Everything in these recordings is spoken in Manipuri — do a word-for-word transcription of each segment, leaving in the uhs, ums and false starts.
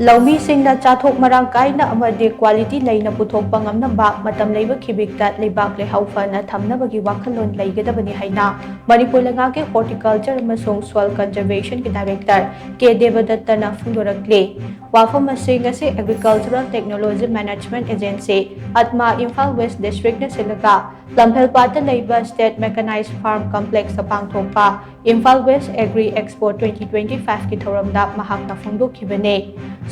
ꯂꯧꯃꯤꯁꯤꯡꯅ ꯆꯥꯊꯣꯛ ꯃꯔꯥꯡ ꯀꯥꯏꯅ ꯑꯃꯗꯤ quality ꯂꯩꯅ ꯄꯨꯊꯣꯛꯄ ꯉꯝꯅꯕ ꯃꯇꯝ ꯂꯩꯕ ꯈꯤꯕꯤꯛꯇ ꯂꯩꯕꯥꯛ ꯂꯩꯍꯥꯎ ꯐꯅ ꯊꯝꯅꯕꯒꯤ ꯋꯥꯈꯜꯂꯣꯟ ꯂꯩꯒꯗꯕꯅꯤ ꯍꯥꯏꯅ ꯃꯅꯤꯄꯨꯔ ꯂꯩꯉꯥꯛꯀꯤ Horticulture ꯑꯃꯁꯨꯡ Soil Conservationꯒꯤ Director ꯀꯦ ꯗꯦꯕꯗꯠꯇꯅ ꯐꯣꯡꯗꯣꯔꯛꯂꯤ꯫ ꯋꯥꯐꯝ ꯑꯁꯤ ꯉꯁꯤ Agricultural Technology Management Agency, Atma, Imphal West Districtꯅ ꯁꯤꯜꯂꯒ ꯂꯝꯐꯦꯜꯄꯥꯠꯇ ꯂꯩꯕ State Mechanized Farm Complexꯇ ꯄꯥꯡꯊꯣꯛꯄ Imphal West Agri Expo twenty twenty-fiveꯀꯤ ꯊꯧꯔꯝꯗ ꯃꯍꯥꯛꯅ ꯐꯣꯡꯗꯣꯛꯈꯤꯕꯅꯤ꯫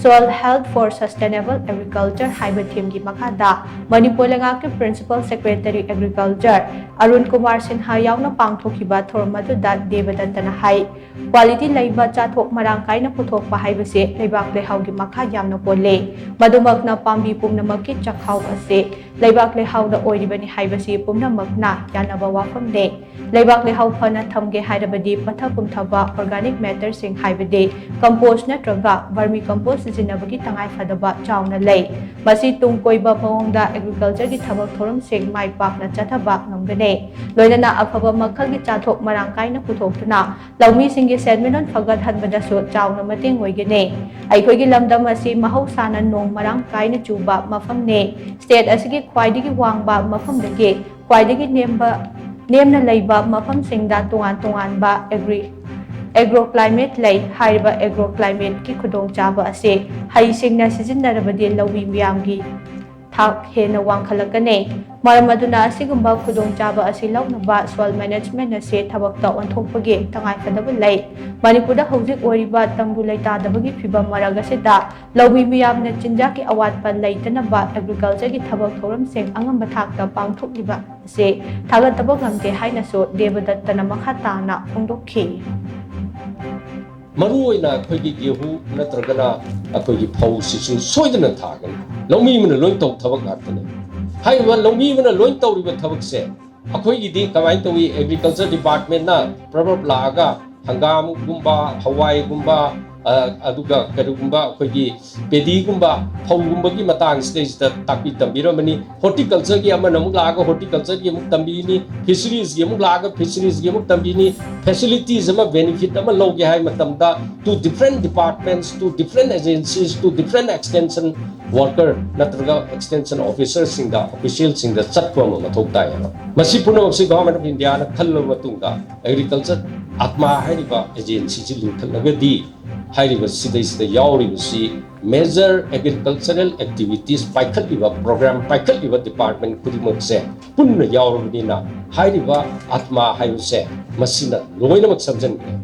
Soil Health for Sustainable Agriculture ꯍꯥꯏꯕ themeꯒꯤ ꯃꯈꯥꯗ ꯃꯅꯤꯄꯨꯔ ꯂꯩꯉꯥꯛꯀꯤ Principal Secretary Agriculture Arun Kumar Sinha ꯌꯥꯎꯅ ꯄꯥꯡꯊꯣꯛꯈꯤꯕ ꯊꯧꯔꯝ ꯑꯗꯨꯗ ꯗꯦꯕꯗꯠꯇꯅ ꯍꯥꯏ, quality ꯂꯩꯕ ꯆꯥꯊꯣꯛ ꯃꯔꯥꯡ ꯀꯥꯏꯅ ꯄꯨꯊꯣꯛꯄ ꯍꯥꯏꯕꯁꯤ ꯂꯩꯕꯥꯛ ꯂꯩꯍꯥꯎꯒꯤ ꯃꯈꯥ ꯌꯥꯝꯅ ꯄꯣꯜꯂꯤ꯫ ꯃꯗꯨꯃꯛꯅ ꯄꯥꯝꯕꯤ ꯄꯨꯝꯅꯃꯛꯀꯤ ꯆꯥꯛꯈꯥꯎ ꯑꯁꯤ ꯂꯩꯕꯥꯛ ꯂꯩꯍꯥꯎꯗ ꯑꯣꯏꯔꯤꯕꯅꯤ ꯍꯥꯏꯕꯁꯤ ꯄꯨꯝꯅꯃꯛꯅ ꯌꯥꯅꯕ ꯋꯥꯐꯝꯅꯤ꯫ ꯂꯩꯕꯥꯛ ꯂꯩꯍꯥꯎ ꯐꯅ ꯊꯝꯒꯦ ꯍꯥꯏꯔꯕꯗꯤ ꯄꯠꯊ ꯄꯨꯝꯊꯕ organic matterꯁꯤꯡ ꯍꯥꯏꯕꯗꯤ compost ꯅꯠꯇ꯭ꯔꯒ vermi compost ꯁꯤꯖꯤꯟꯅꯕꯒꯤ ꯇꯉꯥꯏꯐꯗꯕ ꯆꯥꯎꯅ ꯂꯩ꯫ ꯃꯁꯤ ꯇꯨꯡ ꯀꯣꯏꯕ ꯃꯑꯣꯡꯗ agricultureꯒꯤ ꯊꯕꯛ ꯊꯧꯔꯝꯁꯤꯡ ꯃꯥꯏ ꯄꯥꯛꯅ ꯆꯠꯊꯕ ꯉꯝꯒꯅꯤ꯫ ꯂꯣꯏꯅꯅ ꯑꯐꯕ ꯃꯈꯜꯒꯤ ꯆꯥꯊꯣꯛ ꯃꯔꯥꯡ ꯀꯥꯏꯅ ꯄꯨꯊꯣꯛꯇꯨꯅ ꯂꯧꯃꯤꯁꯤꯡꯒꯤ ꯁꯦꯟꯃꯤꯠꯂꯣꯟ ꯐꯒꯠꯍꯟꯕꯗꯁꯨ ꯆꯥꯎꯅ ꯃꯇꯦꯡ ꯑꯣꯏꯒꯅꯤ꯫ ꯑꯩꯈꯣꯏꯒꯤ ꯂꯝꯗꯝ ꯑꯁꯤ ꯃꯍꯧꯁꯥꯅ ꯅꯣꯡ ꯃꯔꯥꯡ ꯀꯥꯏꯅ ꯆꯨꯕ ꯃꯐꯝꯅꯤ꯫ State ꯑꯁꯤꯒꯤ ꯈ꯭ꯋꯥꯏꯗꯒꯤ ꯋꯥꯡꯕ ꯃꯐꯝꯗꯒꯤ ꯈ꯭ꯋꯥꯏꯗꯒꯤ ꯅꯦꯝꯕ, ꯅꯦꯝꯅ ꯂꯩꯕ ꯃꯐꯝꯁꯤꯡꯗ ꯇꯣꯉꯥꯟ ꯇꯣꯉꯥꯟꯕ agri-, agroclimate ꯂꯩ꯫ ꯍꯥꯏꯔꯤꯕ agroclimateꯀꯤ ꯈꯨꯗꯣꯡꯆꯥꯕ ꯑꯁꯤ ꯍꯩꯁꯤꯡꯅ ꯁꯤꯖꯤꯟꯅꯔꯕꯗꯤ ꯂꯧꯃꯤ ꯃꯤꯌꯥꯝꯒꯤ ꯊꯥꯛ ꯍꯦꯟꯅ ꯋꯥꯡꯈꯠꯂꯛꯀꯅꯤ꯫ ꯃꯔꯝ ꯑꯗꯨꯅ ꯑꯁꯤꯒꯨꯝꯕ ꯈꯨꯗꯣꯡꯆꯥꯕ ꯑꯁꯤ ꯂꯧꯅꯕ soil management ꯑꯁꯤ ꯊꯕꯛꯇ ꯑꯣꯟꯊꯣꯛꯄꯒꯤ ꯇꯉꯥꯏꯐꯗꯕ ꯂꯩ꯫ ꯃꯅꯤꯄꯨꯔꯗ ꯍꯧꯖꯤꯛ ꯑꯣꯏꯔꯤꯕ ꯇꯪꯗꯨ ꯂꯩꯇꯥꯗꯕꯒꯤ ꯐꯤꯚꯝ ꯃꯔꯛ ꯑꯁꯤꯗ ꯂꯧꯃꯤ ꯃꯤꯌꯥꯝꯅ ꯆꯤꯟꯖꯥꯛꯀꯤ ꯑꯋꯥꯠꯄ ꯂꯩꯇꯅꯕ agricultureꯒꯤ ꯊꯕꯛ ꯊꯧꯔꯝꯁꯤꯡ ꯑꯉꯝꯕ ꯊꯥꯛꯇ ꯄꯥꯡꯊꯣꯛꯂꯤꯕ ꯑꯁꯤ ꯊꯥꯒꯠꯇꯕ ꯉꯝꯗꯦ ꯍꯥꯏꯅꯁꯨ ꯗꯦꯕꯗꯠꯇꯅ ꯃꯈꯥ ꯇꯥꯅ ꯐꯣꯡꯗꯣꯛꯈꯤ꯫ ꯃꯔꯨ ꯑꯣꯏꯅ ꯑꯩꯈꯣꯏꯒꯤ ꯒꯦꯍꯨ ꯅꯠꯇ꯭ꯔꯒꯅ ꯑꯩꯈꯣꯏꯒꯤ ꯐꯧꯁꯤꯁꯨ ꯁꯣꯏꯗꯅ ꯊꯥꯒꯅꯤ꯫ ꯂꯧꯃꯤ ꯑꯃꯅ ꯂꯣꯏ ꯇꯧ ꯊꯕꯛ ꯉꯥꯛꯇꯅꯤ꯫ ꯍꯥꯏꯔꯤꯕ ꯂꯧꯃꯤ ꯑꯃꯅ ꯂꯣꯏ ꯇꯧꯔꯤꯕ ꯊꯕꯛꯁꯦ ꯑꯩꯈꯣꯏꯒꯤꯗꯤ ꯀꯃꯥꯏꯅ ꯇꯧꯏ? Agriculture Departmentꯅ ꯄ꯭ꯔꯕꯞ ꯂꯥꯛꯑꯒ ꯍꯪꯒꯥꯝꯒꯨꯝꯕ, ꯍꯋꯥꯏꯒꯨꯝꯕ, ꯑ, ꯑꯗꯨꯒ ꯀꯔꯤꯒꯨꯝꯕ ꯑꯩꯈꯣꯏꯒꯤ ꯄꯦꯗꯤꯒꯨꯝꯕ, ꯐꯧꯒꯨꯝꯕꯒꯤ ꯃꯇꯥꯡꯁꯤꯗꯩꯁꯤꯗ ꯇꯥꯛꯄꯤ ꯇꯝꯕꯤꯔꯝꯃꯅꯤ꯫ ꯍꯣꯔꯇꯤꯀꯜꯆꯔꯒꯤ ꯑꯃꯅ ꯑꯃꯨꯛ ꯂꯥꯛꯑꯒ ꯍꯣꯔꯇꯤꯀꯜꯆꯔꯒꯤ ꯑꯃꯨꯛ ꯇꯝꯕꯤꯅꯤ, ꯐꯤꯁꯔꯤꯁꯀꯤ ꯑꯃꯨꯛ ꯂꯥꯛꯑꯒ ꯐꯤꯁꯔꯤꯁꯀꯤ ꯑꯃꯨꯛ ꯇꯝꯕꯤꯅꯤ꯫ ꯐꯦꯁꯤꯂꯤꯇꯤꯁ ꯑꯃ, ꯕꯦꯅꯤꯐꯤꯠ ꯑꯃ ꯂꯧꯒꯦ ꯍꯥꯏꯕ ꯃꯇꯝꯗ, to different departments, to different agencies, to different extension worker ꯅꯠꯇ꯭ꯔꯒ ꯑꯦꯛꯁꯇꯦꯟꯁꯟ ꯑꯣꯐꯤꯁꯔꯁꯤꯡꯗ, ꯑꯣꯐꯤꯁꯤꯌꯦꯜꯁꯤꯡꯗ ꯆꯠꯄ ꯑꯃ ꯃꯊꯧ ꯇꯥꯏ ꯍꯥꯏꯕ꯫ ꯃꯁꯤ ꯄꯨꯝꯅꯃꯛꯁꯤ Government of Indiaꯅ ꯈꯜꯂꯕ ꯃꯇꯨꯡꯗ, ꯑꯦꯒ꯭ꯔꯤꯀꯜꯆꯔ ꯑꯥꯠꯃꯥ ꯍꯥꯏꯔꯤꯕ ꯑꯦꯖꯦꯟꯁꯤꯁꯤ ꯂꯤꯡꯈꯠꯂꯒꯗꯤ, ꯍꯥꯏꯔꯤꯕ ꯁꯤꯗꯩꯁꯤꯗ ꯌꯥꯎꯔꯤꯕꯁꯤ major agricultural activities ꯄꯥꯏꯈꯠꯂꯤꯕ, ꯄ꯭ꯔꯣꯒ꯭ꯔꯥꯝ ꯄꯥꯏꯈꯠꯂꯤꯕ ꯗꯤꯄꯥꯔꯠꯃꯦꯟ ꯈꯨꯗꯤꯡꯃꯛꯁꯦ ꯄꯨꯟꯅ ꯌꯥꯎꯔꯕꯅꯤꯅ, ꯍꯥꯏꯔꯤꯕ ꯑꯥꯠꯃꯥ ꯍꯥꯏꯕꯁꯦ ꯃꯁꯤꯅ ꯂꯣꯏꯅꯃꯛ ꯁꯝꯖꯟꯈ꯭ꯔꯦ꯫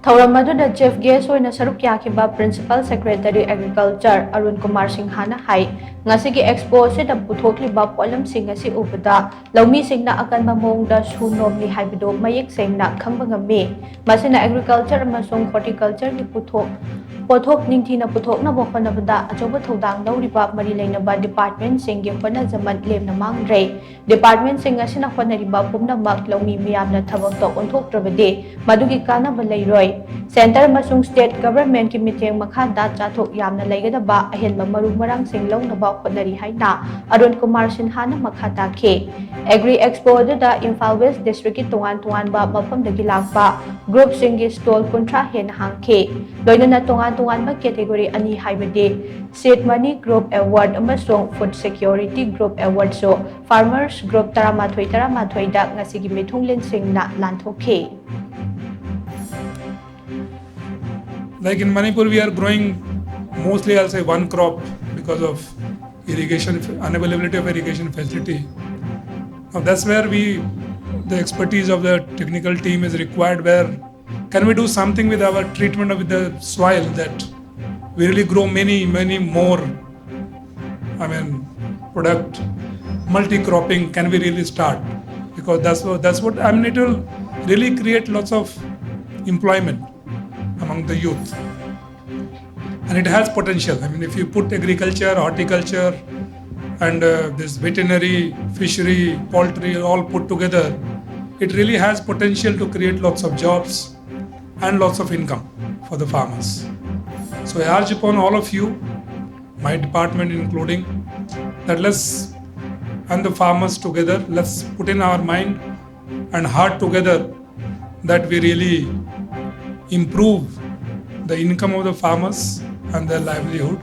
ꯊꯧꯔꯝ ꯑꯗꯨꯗ ꯆꯤꯐ ꯒꯦꯁ ꯑꯣꯏꯅ ꯁꯔꯨꯛ ꯌꯥꯈꯤꯕ principal secretary agriculture Arun Kumar ꯁꯤꯡꯍꯥꯅ ꯍꯥꯏ, ꯉꯁꯤꯒꯤ ꯑꯦꯛꯁꯄꯣ ꯑꯁꯤꯗ ꯄꯨꯊꯣꯛꯂꯤꯕ ꯄꯣꯠꯂꯝꯁꯤꯡ ꯑꯁꯤ ꯎꯕꯗ ꯂꯧꯃꯤꯁꯤꯡꯅ ꯑꯀꯟꯕ ꯃꯑꯣꯡꯗ ꯁꯨ ꯅꯣꯝꯂꯤ ꯍꯥꯏꯕꯗꯨ ꯃꯌꯦꯛ ꯁꯦꯡꯅ ꯈꯪꯕ ꯉꯝꯃꯤ꯫ ꯃꯁꯤꯅ ꯑꯦꯒ꯭ꯔꯤꯀꯜꯆꯔ ꯑꯃꯁꯨꯡ ꯍꯣꯔꯇꯤꯀꯜꯆꯔꯒꯤ ꯄꯨꯊꯣꯛ ꯄꯣꯠꯊꯣꯛ ꯅꯤꯡꯊꯤꯅ ꯄꯨꯊꯣꯛꯅꯕ ꯍꯣꯠꯅꯕꯗ ꯑꯆꯧꯕ ꯊꯧꯗꯥꯡ ꯂꯧꯔꯤꯕ ꯃꯔꯤ ꯂꯩꯅꯕ ꯗꯤꯄꯥꯔꯠꯃꯦꯟꯁꯤꯡꯒꯤ ꯍꯣꯠꯅꯖꯃꯟ ꯂꯦꯝꯅ ꯃꯥꯡꯗ꯭ꯔꯦ꯫ ꯗꯤꯄꯥꯔꯠꯃꯦꯟꯁꯤꯡ ꯑꯁꯤꯅ ꯍꯣꯠꯅꯔꯤꯕ ꯄꯨꯝꯅꯃꯛ ꯂꯧꯃꯤ ꯃꯤꯌꯥꯝꯅ ꯊꯕꯛꯇ ꯑꯣꯟꯊꯣꯛꯇ꯭ꯔꯕꯗꯤ ꯃꯗꯨꯒꯤ ꯀꯥꯟꯅꯕ ꯂꯩꯔꯣꯏ꯫ ꯁꯦꯟꯇꯔ ꯑꯃꯁꯨꯡ ꯁ꯭ꯇꯦꯠ ꯒꯚꯔꯟꯃꯦꯟꯠꯀꯤ ꯃꯤꯠꯌꯦꯡ ꯃꯈꯥꯗ ꯆꯥꯊꯣꯛ ꯌꯥꯝꯅ ꯂꯩꯒꯗꯕ ꯑꯍꯦꯟꯕ ꯃꯔꯨ ꯃꯔꯥꯡꯁꯤꯡ ꯂꯧꯅꯕ ꯍꯣꯠꯅꯔꯤ ꯍꯥꯏꯅ ꯑꯔꯨꯟ ꯀꯨꯃꯥꯔ ꯁꯤꯟꯍꯥꯅ ꯃꯈꯥ ꯇꯥꯈꯤ꯫ ꯑꯦꯒ꯭ꯔꯤ ꯑꯦꯛꯁꯄꯣ ꯑꯗꯨꯗ ꯏꯝꯐꯥꯜ ꯋꯦꯁ꯭ꯠ ꯗꯤꯁꯇ꯭ꯔꯤꯛꯀꯤ ꯇꯣꯉꯥꯟ ꯇꯣꯉꯥꯟꯕ ꯃꯐꯝꯗꯒꯤ ꯂꯥꯛꯄ ꯒ꯭ꯔꯨꯞꯁꯤꯡꯒꯤ ꯁ꯭ꯇꯣꯜ ꯀꯨꯟꯊ꯭ꯔꯥ ꯍꯦꯟꯅ ꯍꯥꯡꯈꯤ꯫ ꯂꯣꯏꯅꯅ ꯇꯣꯉꯥꯟ ꯇꯣꯉꯥꯟꯕ ꯀꯦꯇꯦꯒꯣꯔꯤ ꯑꯅꯤ ꯍꯥꯏꯕꯗꯤ ꯁꯤꯗ ꯃꯅꯤ ꯀ꯭ꯔꯣꯞ ꯑꯦꯋꯥꯔꯗ ꯑꯃꯁꯨꯡ ꯐꯨꯗ ꯁꯦꯀ꯭ꯌꯨꯔꯤꯇꯤ ꯒ꯭ꯔꯨꯞ ꯑꯦꯋꯥꯔꯗꯁꯨ ꯐꯥꯔꯃꯔꯁ ꯒ꯭ꯔꯨꯞ ꯇꯔꯥꯃꯥꯊꯣꯏ ꯇꯔꯥꯃꯥꯊꯣꯏꯗ ꯉꯁꯤꯒꯤ ꯃꯤꯊꯨꯡꯂꯦꯟꯁꯤꯡꯅ ꯂꯥꯟꯊꯣꯛꯈꯤ꯫ Like in Manipur, we are growing mostly, I'll say, one crop because of irrigation, unavailability of irrigation facility. Now that's where we, the expertise of the technical team is required, where can we do something with our treatment of the soil that we really grow many, many more, I mean, product, multi-cropping, can we really start? Because that's what, that's what, I mean, it will really create lots of employment among the youth. And it has potential. I mean, if you put agriculture, horticulture, and uh, this veterinary, fishery, poultry all put together, It really has potential to create lots of jobs and lots of income for the farmers. So I urge upon all of you, my department including, that let's, and the farmers together, let's put in our mind and heart together that we really improve the income of the farmers and their livelihood.